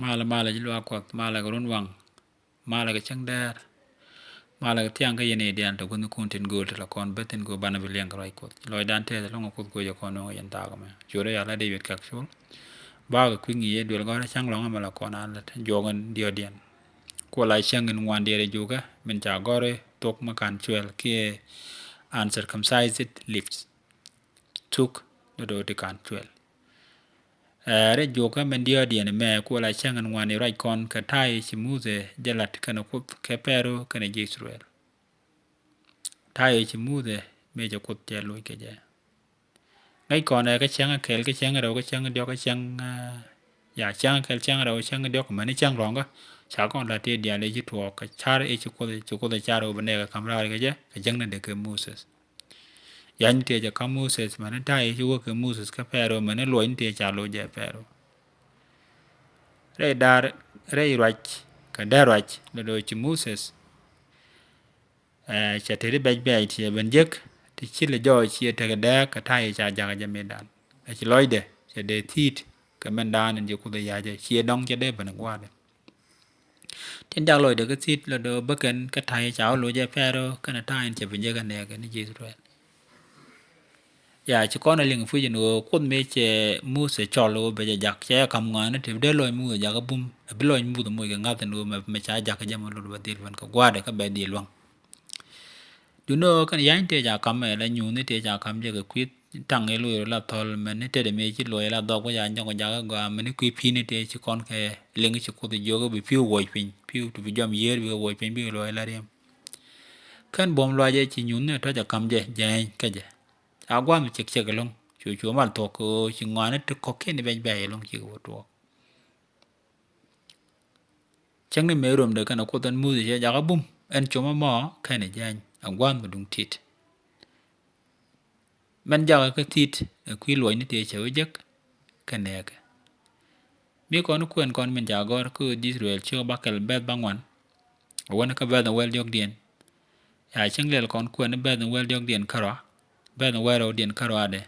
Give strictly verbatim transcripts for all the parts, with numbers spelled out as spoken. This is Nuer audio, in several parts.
Malɛ, malɛ ji̱ luaak Kuɔth, malɛ kɛ runwaŋ, malɛ kɛ cäŋ dɛɛr, malɛ kɛ thiaŋ kä yɛn i̱ diaal tɔ gua̱thnikun tin gööl ti la kɔn beth tin gööl banɛ bi liɛŋ kɛ ruac Kuɔth. Lɔcdan tɛth ɛlɔ̱ŋ ɛ Kuoth, go̱o̱cɛ kɔn nööŋ yɛn thaak ɛmɛ. Ciötdä ya lät i̱ wet kak col. Bakɛ kui̱ ŋi̱i̱c ɛ duel gɔ̱rä cäŋ lɔ̱ŋ ɛmɛ la kɔn a lät juɔk in diɔ̱ɔ̱diɛn. Kuɔ la cäŋ in ŋuan diɛɛr ɛ jukä min ca gɔ̱r i̱ thok mi ka̱n cuɛl kiɛ uncircumcised lips. Thuk ni do̱ ti ka̱n cuɛl. Ɛ, rɛy juɔkä min diɔ̱ɔ̱diɛn mɛ kuɔ la cäŋ in ŋuan i̱ ruac kɔn kɛ ta̱a̱ i̱ ci Muthɛ jɛ la̱t kɛnɛ Kuoth kɛ Pɛro kɛnɛ ji̱ Ithɛrɛl. Ta̱a̱ i̱ ci Muthɛ mëë cɛ Kuoth cɛ loc kɛ jɛ. Ŋäc kɔn ɛ kä cäŋ kɛl kä cäŋ rɛw kä cäŋ diɔ̱k kä cäŋ, ɛ, ya cäŋ kɛl cäŋ rɛw cäŋ diɔ̱k mäni cäŋ rɔ̱ŋkä. Ca kɔn la̱t tëë diaal i̱ ci tuɔɔk kɛ car i̱ ci Kuoth, ci Kuoth car wä bi nɛɛk kɛ ka̱m raar kɛ jɛ kɛ jäŋni dee kɛ Moses. Ya̱ny tëë ca ka̱m Moses mäni ta̱a̱ i̱ ci wä kɛ Moses kä Pɛro mäni luɔc ni tëë ca loc jɛ Pɛro. Rɛy daar, rɛy ruac kɛ dee ruac lɛ do̱ ci Moses. Ɛ, cɛ tëë ti bɛc bɛc ti cɛ ben jek ti ci lɛ jɔɔc ciɛ tekɛ dɛɛk kɛ ta̱a̱ i̱ ca jakä jɛ mëëdan. Ɛ ci lɔcdɛ cɛ dee thi̱i̱t kɛ mɛndan in ci Kuoth i̱ ya̱cɛ ciɛ dɔ̱ŋ cɛ dee ben gua̱a̱dɛ. Tin jak lɔcdɛ kä thi̱i̱t lɛ do̱ bäkɛn kä ta̱a̱ i̱ ca wä loc jɛ Pɛro kɛnɛ ta̱a̱ in cɛ ben jek kɛ nɛɛkɛ ni ji̱ Ithɛrɛl. Ya ci kɔn a liŋ puc in ɣöö Kuoth mëë cɛ Muthɛ cɔl ɣöö bɛ jɛ jak cɛ jɛ ka̱m ŋɔaani ti bi dee lɔc Muthɛ jak kä bum, ɛ bi lɔc Muthɛ moc kɛ ŋa̱th in ɣöö mɛ, mɛ ca jak kɛ jɛ mɛ lot bɛ dhil ben kɛ gua̱a̱dɛ kä bɛ dhil luäŋ. Duundɛ ɣöö kɛn ya̱ny tëë ca ka̱m ɛ la nyuuthni tëë ca ka̱m jɛ kɛ kui̱th taŋ i̱ luɔc la thɔl mɛn ni tetdɛ mëë ci luɔc la dhɔk wä ca nyɔk jak kä gɔaa mɛn ni kui̱ pi̱ni tëë ci kɔn kɛ liŋ ci Kuoth jiök bi pi̱w wuɔc piny, pi̱w ti bi jɔm yiër bikɛ wuɔc piny bikɛ luɔc la riɛm. Kɛn buɔ̱m luac ɛ ci nyuuthni tɔ̱ ca ka̱m jɛ jɛɛny kä jɛ. A gua̱a̱th mi cɛk cɛk ɛlɔ̱ŋ cu cu mal thuɔ̱k kɛ ɣöö ci ŋɔaani ti kɔ̱kiɛn i̱ bɛc bɛ̈ɛ̈c ɛlɔ̱ŋ cikɛ wä tuɔɔk. Cäŋ ni mëë romdɛ kɛnɛ Kuoth ɛn Muthɛ cɛ jakä bum ɛn com ɛmɔ kɛnɛ jɛɛny a gua̱a̱th mi duŋ ti̱t. Mɛn jakä kä ti̱t ɛ kui̱ luɔcni tëë cɛ wä jek kɛ nɛɛkɛ. Mi kɔn kuɛn kɔn min ca gɔ̱r kä ɣöö ji̱ Ithɛrɛl cikɛ bakɛl bɛ̈th ba ŋuan. A wän kä bɛ̈th in wäl diɔ̱kdiɛn. Ya cäŋ lɛl kɔn kuɛn bɛ̈th in wäl diɔ̱kdiɛn kärɔa, bɛ̈th in wäl rɛwdiɛn kärɔadɛ.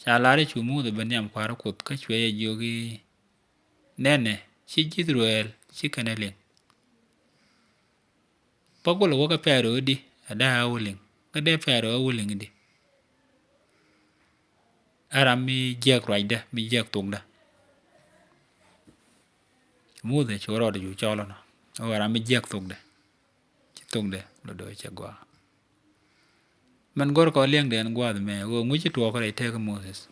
Ca lar i̱ cu Muthɛ ben nhiam kua̱r Kuoth kä cuɛ jɛ jiök i̱ nɛnɛ ci ji̱ Ithɛrɛl ci kɛn ɛ liŋ. Bä gulɛ wä kä Pɛro i̱di a dee a wä liŋ kä dee Pɛro a wä liŋ i̱di. Ɛ ram mi jiɛk ruacdä mi jiɛk thokdä. Muthɛ cu rɔɔdɛ cu cɔl ɔnɔ ɛ ram mi jiɛk thokdɛ. Ci thokdɛ lɔ do̱ cɛ gɔaa. Mɛn gɔ̱r kɔ liɛŋdɛ ɛn gua̱a̱th mɛ ɣöö ŋuci tuɔɔk rɛy tëëk Moses.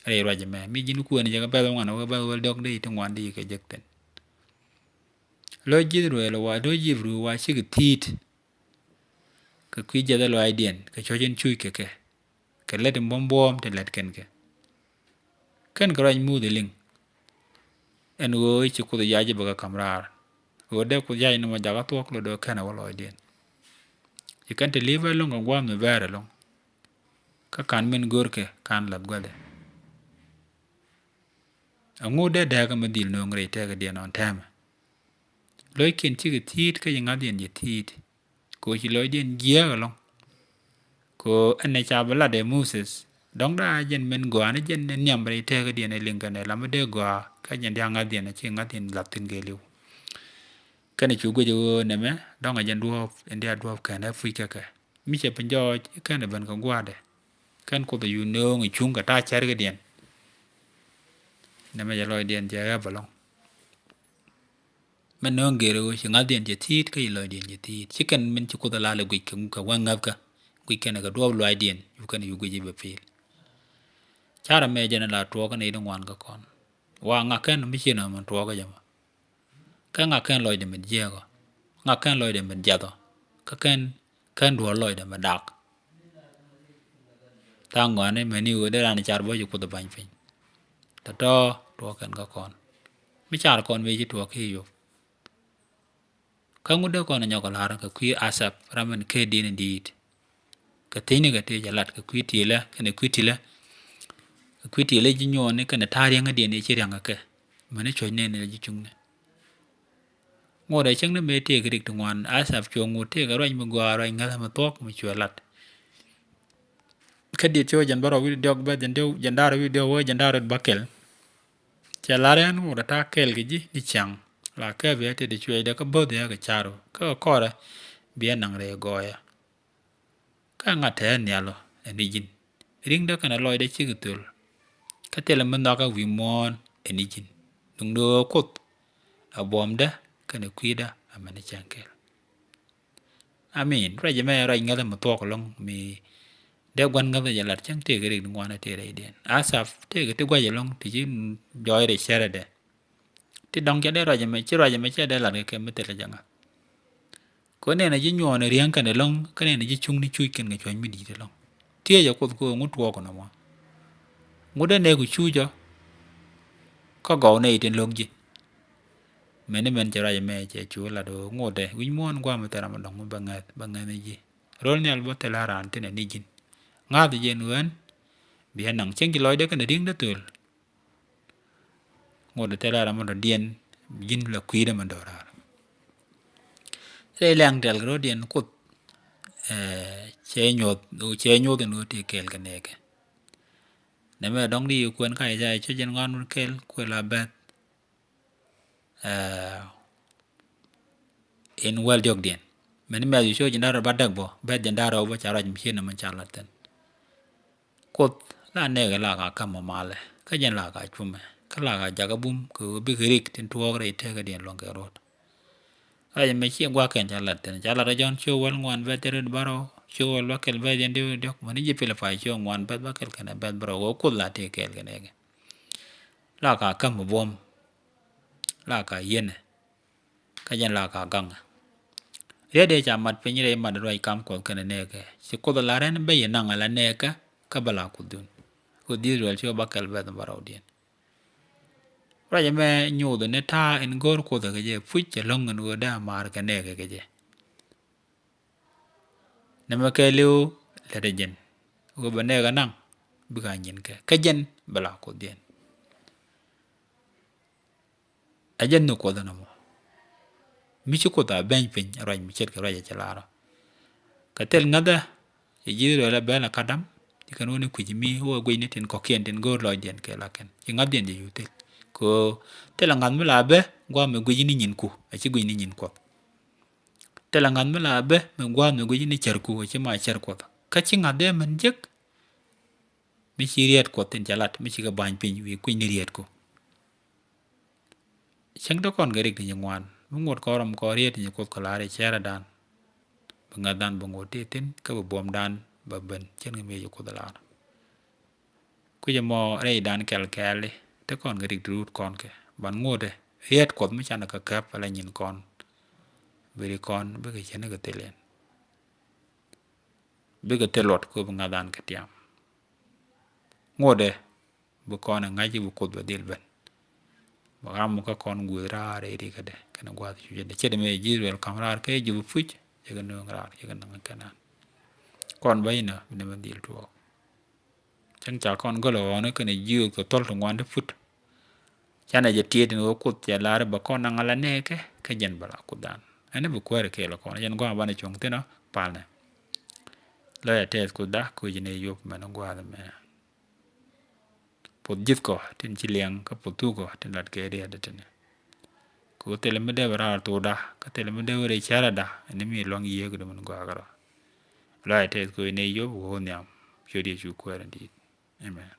Rɛy ruac mɛ mi ji̱n kuɛn jɛ kɛ bɛ̈th ŋuan wä kɛ bɛ̈th wäl diɔ̱k di ti ŋuan di kɛ jek thi̱n. Lo̱c ji̱ Ithɛrɛl wa lo̱c ji̱ Ibru wa cikɛ thi̱i̱t. Kɛ kui̱ jiɛth ɛ lɔaacdiɛn kɛ cuɔ̱c in cuc kɛ kɛ. Kɛ lät in buɔ̱m buɔ̱ɔ̱m ti lät kɛn kɛ. Kɛn kɛ ruac Muthɛ liŋ. Ɛn ɣöö ci Kuoth yac bɛ kɛ ka̱m raar. Ɣöö dee Kuoth yac ni mɔ jakä thuɔ̱k lɔ do̱ kɛn ɛ wä lɔcdiɛn. Ci kɛn te li̱p ɛlɔ̱ŋ kɛ gua̱a̱th mi bɛɛr ɛlɔ̱ŋ. Kä ka̱n min görkɛ ka̱n lath gua̱thɛ. Ɛŋu dee dääkä mi dhil nööŋ rɛy tɛɛkädiɛn ɔn tɛmɛ. Lo̱ckiɛn cikɛ thi̱i̱t kä ci ŋa̱thdiɛn jɛ thi̱i̱t. Kɛ ɣöö ci lɔcdiɛn jiääk ɛlɔ̱ŋ. Kɛ ɣöö ɛn ɛ ca bi lat ɛ Moses. Dɔ̱ŋ daa jɛn min gɔaa ni jɛn ɛ nhiam rɛy tɛɛkädiɛn ɛ liŋ kɛn ɛ lam mi dee gɔaa kä jɛn diaal ŋa̱thdiɛn ɛ ci ŋa̱thdiɛn lath thi̱n kɛɛliw. Kɛn ɛ cu guic ɛ ɣöö nɛmɛ dɔ̱ŋ ɛ jɛn duɔ̱ɔ̱p in diaal duɔ̱ɔ̱p kɛn ɛ puc kɛ kɛ. Mi cɛ piny jɔɔc kɛn ɛ ben kɛ gua̱a̱dɛ. Kɛn Kuoth ɛ cu nööŋ ɛ cuŋ kɛ ta̱a̱ cɛrkädiɛn. Nɛmɛ jɛ lɔcdiɛn jɛ ɣäp ɛlɔ̱ŋ. Mɛn nööŋ gër ɣöö ci ŋa̱thdiɛn cɛ thi̱i̱t kä ci lɔcdiɛn cɛ thi̱i̱t. Ci kɛn min ci Kuoth ɛ lal ɛ guic kɛ, kɛ wä ŋäthkä. Guic kɛn ɛ kɛ duɔ̱ɔ̱p luaacdiɛn. Cu kɛn ɛ cu guic i̱ bɛ pi̱i̱l. Carɛ mɛ jɛn ɛ la tuɔɔk kɛn i̱ di ŋuan kä kɔn. Wa ŋa̱k kɛn mi ci nööŋ min tuɔɔk kä jɛ mɔ. Kä ŋa̱k kɛn lɔcdɛ min jiääk ɔ. Ŋa̱k kɛn lɔcdɛ min jiath ɔ. Kä kɛn, kɛn duɔ̱ɔ̱r lɔcdɛ min dak. Tha̱a̱ŋ ŋɔaani mɛni ɣöö dee raan car bä ci Kuoth ɛ ba̱ny piny. Tɔ̱tɔ̱ tuɔɔk kɛn kä kɔn. Mi car kɔn mëë ci tuɔɔk kiɛ yop. Kä ŋut dee kɔn ɛ nyɔk ɛ la̱r kɛ kui̱ Asap ram min kɛ di̱n in di̱i̱t. Kɛ thiecni kɛ tëë cɛ lat kɛ kui̱ ti̱i̱lä kɛnɛ kui̱ ti̱i̱lä. Kɛ kui̱ ti̱i̱lä ji̱ nyuɔɔni kɛnɛ ta̱a̱ riäŋädiɛn ëë ci riaŋ kɛ kɛ. Mäni cuɔ̱cni ni la ji̱ cuŋni. Ŋot ɛ cäŋ ni mëë tëëk rik ti ŋuan Asap cuɔ ŋot tëëk ɛ ruac mi gɔaa ruac ŋäthä mi thuɔ̱k mi cuɛ lat. Kä diet ci wä jɛn bärɔw wi̱cdɛ diɔ̱k bä jɛn diɔ̱k jɛn da̱rä wi̱cdɛ diɔ̱k wä jɛn da̱rä bä kɛl. Cɛ lar ɛn ŋot ɛ ta̱a̱ kɛɛl kɛ ji̱ ni ciaŋ la kɛ biɛ tëë di cuɛɛcdɛ kä bo̱th ɛ kɛ ca̱ru kä kɛ kɔrɛ biɛ naŋ rɛy gɔɔyä. Kä ŋa̱t te nhial ɔ ɛn i̱ ji̱n ri̱ŋdä kɛnɛ lɔcdä cikɛ thöl. Kä thilɛ mi nhɔakä wi̱i̱ muɔ̱ɔ̱n ɛn i̱ ji̱n duŋdɛ ɣöö Kuoth ɛ buɔ̱mdä kɛnɛ kui̱dä amäni cäŋ kɛl. Amin. Ruac ɛmɛ ruac ŋäthä mi thuɔ̱k ɛlɔ̱ŋ mi dee gua̱n ŋäthä jɛ lat cäŋ tëëkɛ rik di ŋuan ɛ tëë rɛydiɛn. Asap tëëkɛ ti gua̱c ɛlɔ̱ŋ ti ci jɔɔc rɛy cärädɛ. Ti dɔ̱ŋ cɛ dee ruac ɛmɛ ci ruac ɛmɛ cɛ dee lat kɛ kɛ mi thilɛ jɛ ŋa̱th. Kɛ nɛnɛ ji̱ nyuɔɔn ɛ riäŋ kɛn ɛlɔ̱ŋ kä nɛnɛ ji̱ cuŋni cuc kɛn kɛ cuɔ̱ny mi di̱i̱t ɛlɔ̱ŋ. Tiecɛ Kuoth kɛ ɣöö ŋut tuɔɔk kɛ nɔmɔ. Ŋut ɛ nɛɛku cuc ɔ kä gɔw nɛy tin lo̱ŋ ji̱. Mɛni mɛn cɛ ruac ɛmɛ cɛ cu lat ɣöö ŋutdɛ wi̱c muɔ̱ɔ̱n gua̱a̱m thil ram mi dɔ̱ŋ mi bä ŋäth bä ŋäth ni ji̱. Rol nhial bä thil a raan thin ɛ ni ji̱n. Ŋa̱th jiɛn ɣän biɛ naŋ cieŋ ci lɔcdɛ kɛnɛ ri̱ŋdɛ thöl. Ŋot thilɛ ram mi dɔ̱diɛn ji̱n la kui̱dä mi dɔ̱raar. Rɛy lɛŋ tɛl kɛ rɔ̱diɛn Kuoth, eh, cɛ nyuɔth, cɛ nyuɔth in ɣöö ti kɛɛl kɛ nɛɛkɛ. Nɛmɛ dɔ̱ŋ di kuɛn ka Ithaya cä jɛn ŋuan wun kɛɛl kuɛ la bɛth. Eh, in wäl diɔ̱kdiɛn. Mɛn mɛth cu ji̱n da̱rɛ ba däk bä, bɛth ji̱n da̱rɛ wä bä ca ruac mi ciet ni mɛn ca lat thi̱n. Kuoth la nɛɛkɛ la ka ka̱m mɔ malɛ, kä jɛn la ka cumɛ, kä la ka jakä bum kɛ ɣöö bikɛ rik tin tuɔɔk rɛy tekädiɛn luɔ̱ŋ kɛ ruɔ̱t. Ruac ɛmɛ ci gua̱a̱kɛn ca lat thi̱n, ca lat rɔ Jɔ̱ɔ̱n ciök wäl ŋuan bɛth jiɛn rɛw bärɔw, ciök wäl bäkɛl bɛth jiɛn diɔ̱k, mɛn ji̱ Pilipay ciök ŋuan bɛth bäkɛl kɛnɛ bɛth bärɔw, ɣöö Kuoth la tëë kɛɛl kɛ nɛɛkɛ. La ka ka̱m mɔ buɔ̱m, la ka yienɛ. Kä jɛn la ka gaŋɛ. Riet dee ca mat piny rɛy mat ruac kam Kuɔth kɛnɛ nɛɛkɛ. Ci Kuoth lar ɛn bä yɛ naŋ ala nɛɛkɛ kä bä la Kuothdun. Kuoth Israel ci wä bäkɛl bɛth bärɔwdiɛn. Ruac ɛmɛ nyuuth ni ta̱a̱ in go̱o̱r Kuoth kɛ jɛ puc cɛ lo̱ŋ in ɣöö dee a maar kɛ nɛɛkɛ kɛ jɛ. Nɛmɛ kɛɛliw lɛt ɛ jɛn ɣöö bɛ nɛɛkɛ naŋ bikɛ a nyinkɛ kä jɛn bɛ la Kuothdiɛn. Ɛ jɛn ni Kuoth ɛn ɛmɔ mi ci Kuoth a beny piny ruac mi ce̱tkɛ ruac ɛ cɛ laarä. Kɛ thil ŋäthä cɛ ji̱ Israel ɛ bɛl ɛ kadam ci kɛn wä ni kui̱c mi wä guic ni tin kɔ̱kiɛn tin go̱o̱r lɔcdiɛn kɛ lakɛn ci ŋa̱thdiɛn jɛ cu thil. Kɛ ɣöö thilɛ ŋa̱th mi la bä gua̱a̱th mi guic ni nyinku ɛ ci guic ni nyin Kuɔth. Thilɛ ŋa̱th mi la bä mi gua̱a̱th mi guic ni cärku ɛ ci ma cär Kuɔth. Kä ci ŋa̱th dee mɛn jek mi ci riet Kuɔth tin ca lat mi ci kɛ ba̱ny piny wi̱i̱ kui̱ny ni rietku. Cäŋ te kɔn kɛ rik ti nyi ŋuan mi ŋot kɔn rɔm kɔn riet ti nyi Kuoth kɛ lar i̱ cɛrɛ dan. Bi ŋa̱th dan bi ŋot ti thin kä bi buɔ̱m dan ba ben cɛn kɛ mi ci Kuoth lar. Kui̱c ɛmɔ rɛy dan kɛl kɛɛli te kɔn kɛ rik ti rut kɔn kɛ ban ŋotɛ riet Kuɔth mi canɛ kɛ käp ala nyin kɔn. Bi ri kɔn bikɛ cɛn kɛ thil yɛn. Bikɛ thil luɔt kɛ bi ŋa̱th dan kɛ tiam. Ŋotɛ bi kɔn ɛ ŋa̱c bi Kuoth bɛ dhil ben. Bɛ ram kä kɔn guuth raar rɛy rikädɛ kɛnɛ gua̱a̱th cucädɛ ce̱t mɛ ji̱ Israel ka̱m raar kɛ jup puc cɛ kɛ nööŋ raar cɛ kɛ näŋ kɛnan. Kɔn bä inä bi nɛmɛ dhil tuɔɔk. Cäŋ ca kɔn gölä ɣɔ̱ɔ̱nä kɛnɛ jiööth kɛ thɔl ti ŋuan ti put. Canɛ jɛ tiet in ɣöö Kuoth cɛ lar bɛ kɔn naŋ ala nɛɛkɛ kä jɛn bɛ la Kuothdan. Ɛn bi kuäär kɛɛl kɔn jɛn gua̱a̱ banɛ cuɔ̱ŋ thi̱n ɔ palnɛ. Lɔcɛ tɛth Kuothda koc ni yop mɛn gua̱a̱th mɛ. Puɔth ji̱thkɔ tin ci liɛŋ kä puɔth thukɔ tin lat kɛ riɛt tini. Kɛ ɣöö thilɛ mi dee bɛ raar thokda kä thilɛ mi dee bɛ rɛy cärada ni mi luaŋ yiëëk di min gɔaa kärɔ. Lɔcɛ tɛth koc ni yop wä nhiam ciöt Yecu kuäär in di̱i̱t. Amen.